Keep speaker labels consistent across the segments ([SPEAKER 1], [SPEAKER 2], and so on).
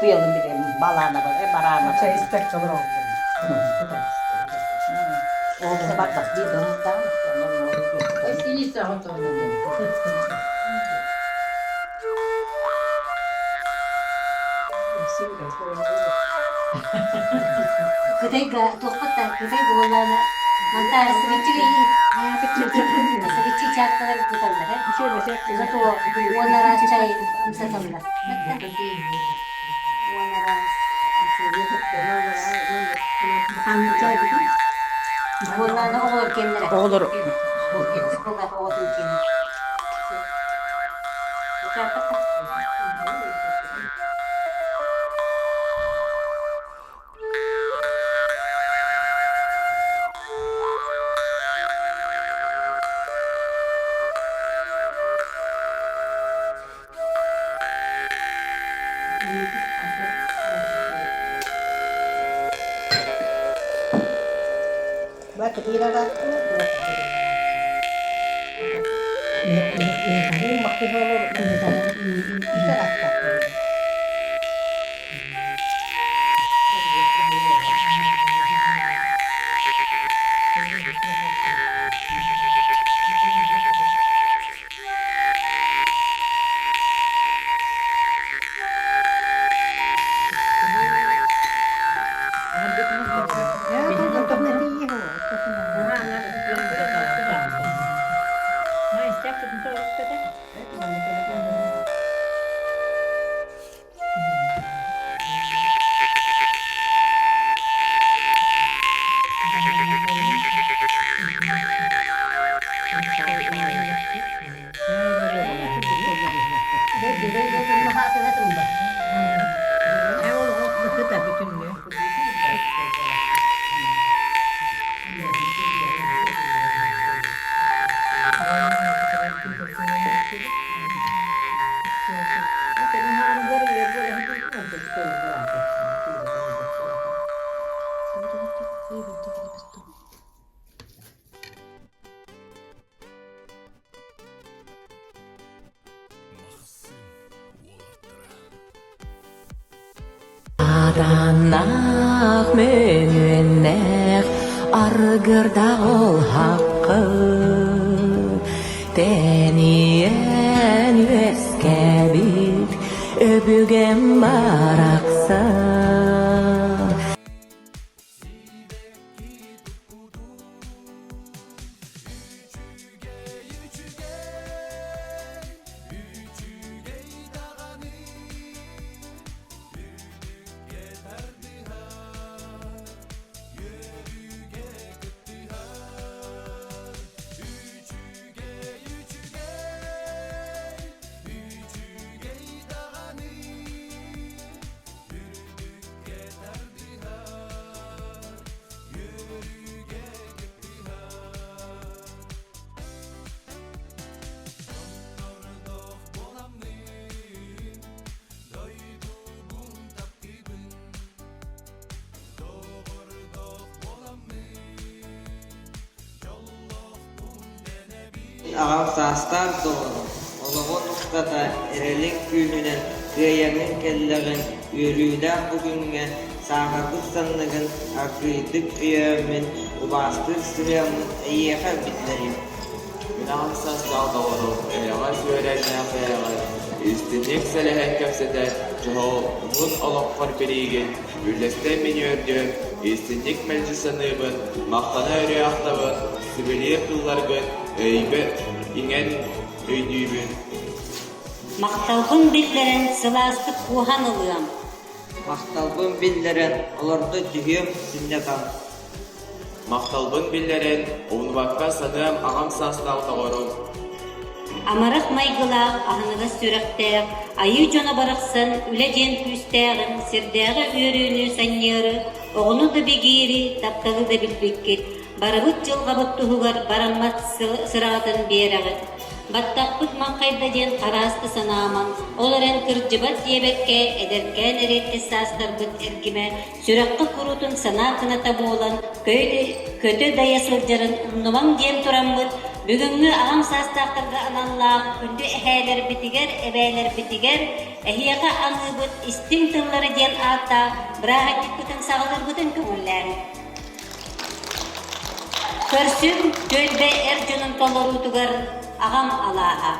[SPEAKER 1] Тыалын билем, балаана бар, бараана бар. Ол бардах дии дымтаан.
[SPEAKER 2] Кытайга туохпаттан Кытай буоллаана мантаары сыбыччы чаатталар туталлар Зато уон араас чай амсаталлар. Уон араас Буоллаана оҕолор киэннэрэ.
[SPEAKER 3] Оҕолор
[SPEAKER 2] Оҕотун киэнэ.
[SPEAKER 4] Аданнаах мөҥүөннээх аргырдаах ол хаххы Тэнийэн үөскээбит өбүгэм барахсан.
[SPEAKER 5] Аҕам саастаах доҕорум, олоҕун устата эрэлиҥ күүһүнэн кыайаҥҥын кэллэҕиҥ, үөрүүлээх бу күҥҥэ сааһырбыт санныгын аргыыйдык өйөөммүн, убаастыыр сыһыаммын эйиэхэ биллэриэм.
[SPEAKER 6] Мин аҕам саастаах доҕорум эйэҕэс үөрэннээх бэйэҕэр истиҥник сэлэһэн кэпсэтэн, дьоһун олоххор билиигин үллэстэн мин үөрдүм, истиҥник мэлдьи саныыбын, махтана өрүү ахтабын, сибилиир тылларгын өйбөр иҥэн өйдүүбүн.
[SPEAKER 2] Махталбын биллэрэн сылаастык кууһан ылыам.
[SPEAKER 5] Махталбын биллэрэн олордо түһүөм сынньатан.
[SPEAKER 6] Махталбын биллэрэн, умнубакка саныам аҕам саастаах доҕорум.
[SPEAKER 2] Амарах майгылаах, аһыныгас сүрэхтээх, айыы дьоно барахсан үлэ диэн күүстээҕин, сирдээҕи үөрүүнү санньыары, оҕону да бигиири, тапталы да билбиккит, барыбыт дьылҕабыт туһугар бараммат сыраҕытын биэрэҕит. Баттахпыт маҥхайда диэн харааста санаамаҥ, ол эрэн кырдьыбат диэбэккэ, эдэркээн эриэккэс саастарбыт эргимэ Сүрэххэ куруутун санаа кыната буолан, көтө дайа сылдьарын умнумаҥ диэн тураммыт, Бүгүҥҥү аҕам саастаахтарга аналлаах күндү эһээлэрбитигэр, эбээлэрбитигэр эһиэхэ аныыбыт истиҥ тыллары диэн ааттаах бырааһынньыкпытын саҕалыырбытын көҥүллээҥ. Көрсүҥ түөлбэ эр дьонун толоруутугар аҕам алааһа.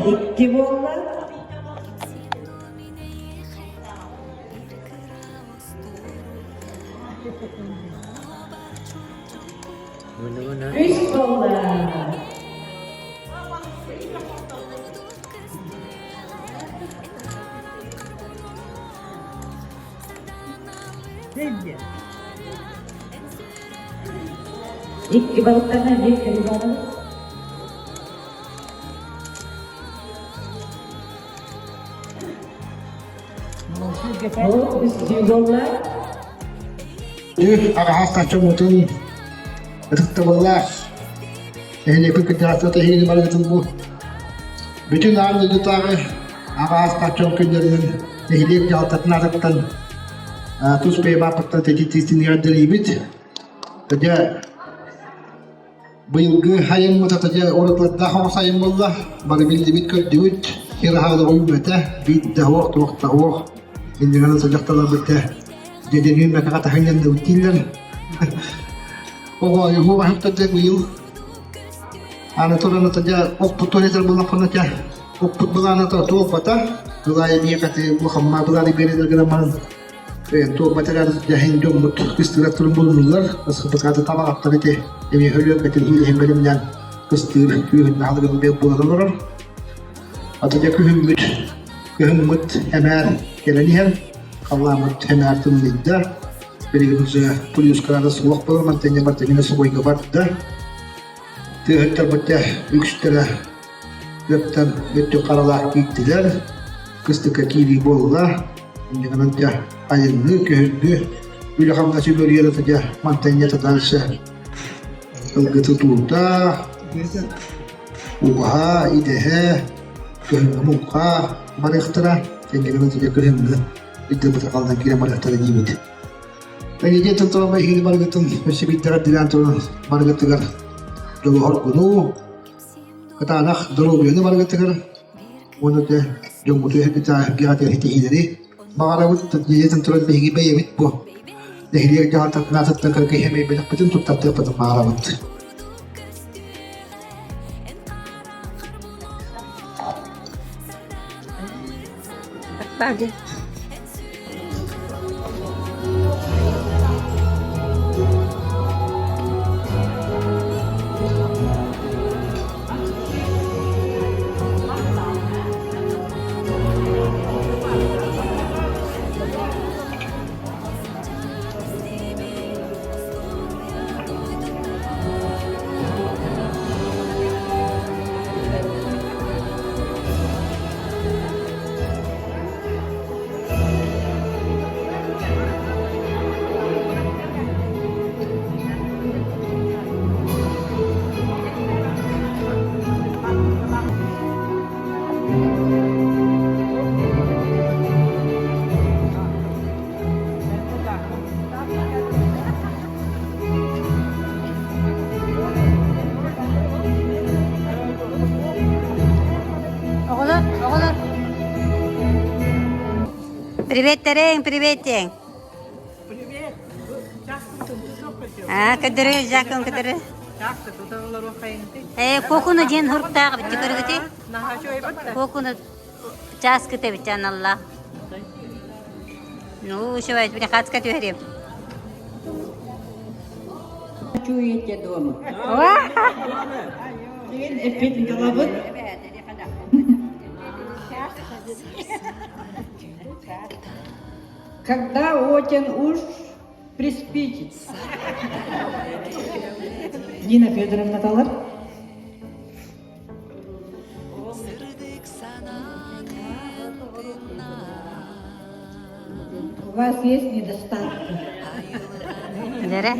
[SPEAKER 3] Икки буолла. Үс буолла. Икки балыктарынан биир кэлибаҕын.
[SPEAKER 7] Аҕаһаах чоммутун ытыктабыллаах нэһилиэкпит кырдьаҕастара эһигини барыгытын бу бүтүн аан дойдутааҕы аҕаһаах чом күннэринэн нэһилиэк дьаһалтатын аатыттан тус бэйэм ааппыттан тэтитиитин эҕэрдэлиибит. Дьэ Быйылгы айыммыт атыдьа уратылардаах оҕус айым буолла. Бары биллибит, көрдүбүт. Сир аһа олоҕу үүммэтэ. Биир да уох, туох да уох. Иннигэр садьахталарбыт дьэдьэн үүммэтэҕэ таһын дииллэр. Оҕо ойуһу баһыттар быйыл аны туран атыдьа оппут туһатар буллахпына тя оппут былааната туолбата. Былаайы биэкати улахамма былааны биэрэлэр гынан баран Туолбатыгар дьаһын дьоммут кыстыырар турун булунуллар. Баскыпыкааты табаҕаттар ити эмиэ өлүөккэтин иилэһин бэлэмнээн кыстыыр күүһүн аһылыгын бэл буолан олорор. Атыдьа күһүммүт кыһыммыт эмээр кэлэн иһэн халлааммыт эмээр тымныйда. Билигин уже плюскалара суох буолан мантан бартыгына субойга барда. Тыаһыттарбыт үгүстэрэ ыаптан өттүк харалаах киирдилэр. Кыстыкка киирии буолла. Инньэ дьэ айыҥҥы, күһүҥҥү үлэ-хамнас үмүрүйэр ата дьэ мантан дьэ дальше ылгы тутуута, убаһа, идэһэ, күһүҥҥү муҥха барыахтара, тэҥҥинэн дьэ күһүҥҥү ыйдырбыт халлан киирэн барыахтара диибит. Эйиги туран эһиги барыгытын өссө биирдэҕэ дирээн туран барыгытыгар дьолуһоргунуу, кытаанах доруобуйаны барыгытыгар уонна да дьоҥҥутугар ситиһиилэри баҕарабыт. Дьиэтин туран биһиги бэйэбит бу нэһилиэк дьаһалтатын аатыттан кыргыһа бэлэхпитин туттартыахпытын баҕарабыт.
[SPEAKER 2] Оҕолор, оҕолор. Привет, Терең, привет, Тең.
[SPEAKER 8] Привет.
[SPEAKER 2] А, көдөрү, жакын көдөрү. Э, кокуну диэн хуртаах битти көрүгүти. Кокуну чааскыта битти аналла. Ну, шыбай, били хацка түһэрим.
[SPEAKER 3] Чуете дома. Эппит головы. Когда очень уж приспичится. Нина Федоровна Талар. У вас есть недостатки?
[SPEAKER 2] Дere.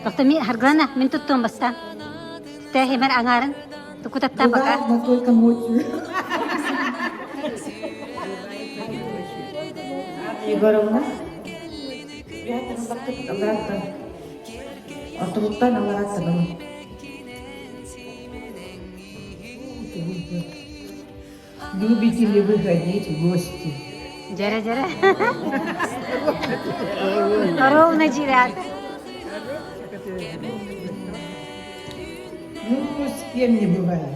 [SPEAKER 2] Тохтоми Харгылана, мин туттуом бастаан. Тэһимэр аҥаарын тукутаттан пока.
[SPEAKER 3] Но только ночью.
[SPEAKER 8] Егоровна. Алараттан. Ортолуттан алараттан. Любите ли вы ходить в гости?
[SPEAKER 2] Дьэрэ дьэрэ. Ровно дьират.
[SPEAKER 8] Ну, с кем не бывает.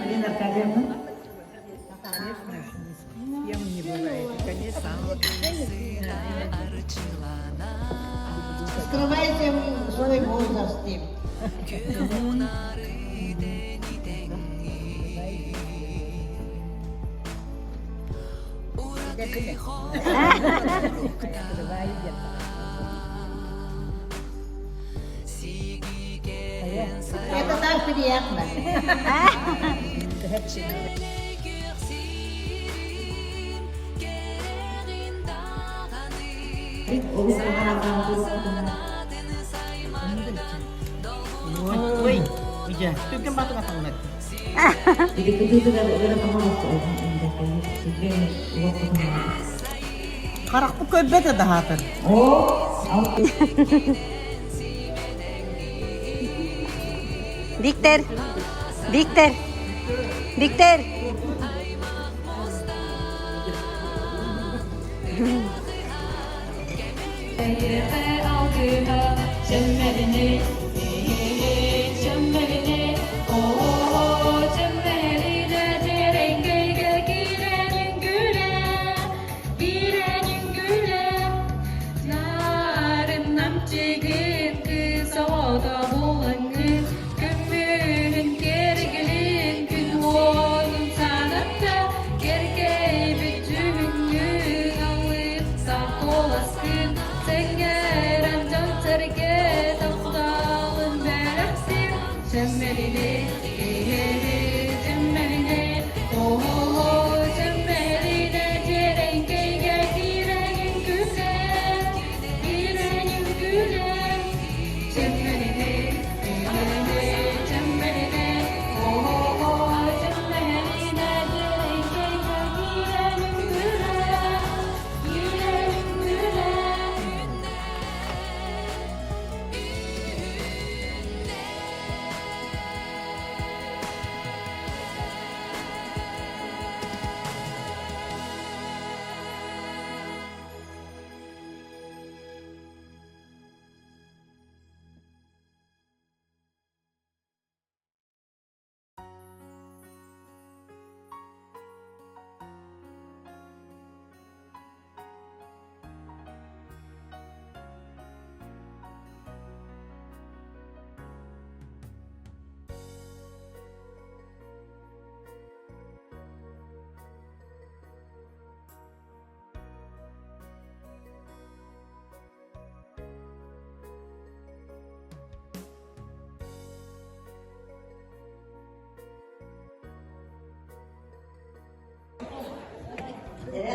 [SPEAKER 8] Алина Аркадьевна?
[SPEAKER 9] Конечно, ни с кем не бывает. Конечно.
[SPEAKER 1] Скрывайте свой возраст. Это так приятно.
[SPEAKER 9] Ой, уйа, түрген батып атаңнар. Харахпы көрбөтө даһаатыр.
[SPEAKER 2] Виктор! Виктор! Виктор!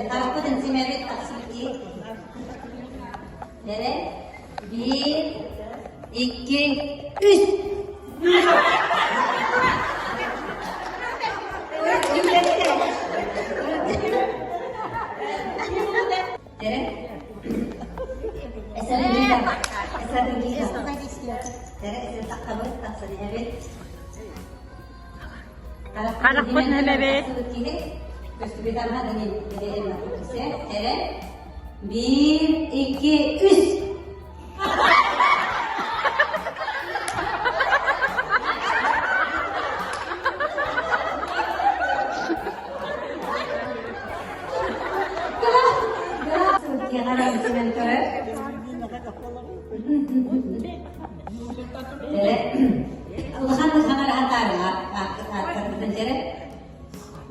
[SPEAKER 2] Тараппытын симэбит тахсыбыт Нere? Bir, iki, үс. Nere?
[SPEAKER 3] Харахпыт нэмэбит.
[SPEAKER 2] Bir, iki, үс.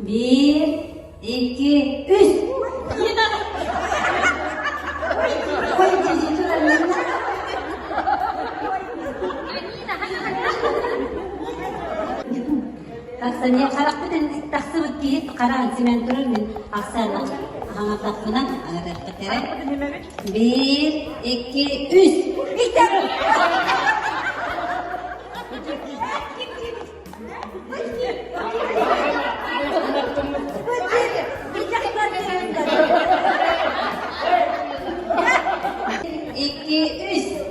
[SPEAKER 2] Bir, iki, үс. Тахсан харахпыт тахсыбыт киһи хараҕын симэн турар мин ахсаана хаҥатахпына аҥатахпытара. Биир, икки, үс. Икки, үс.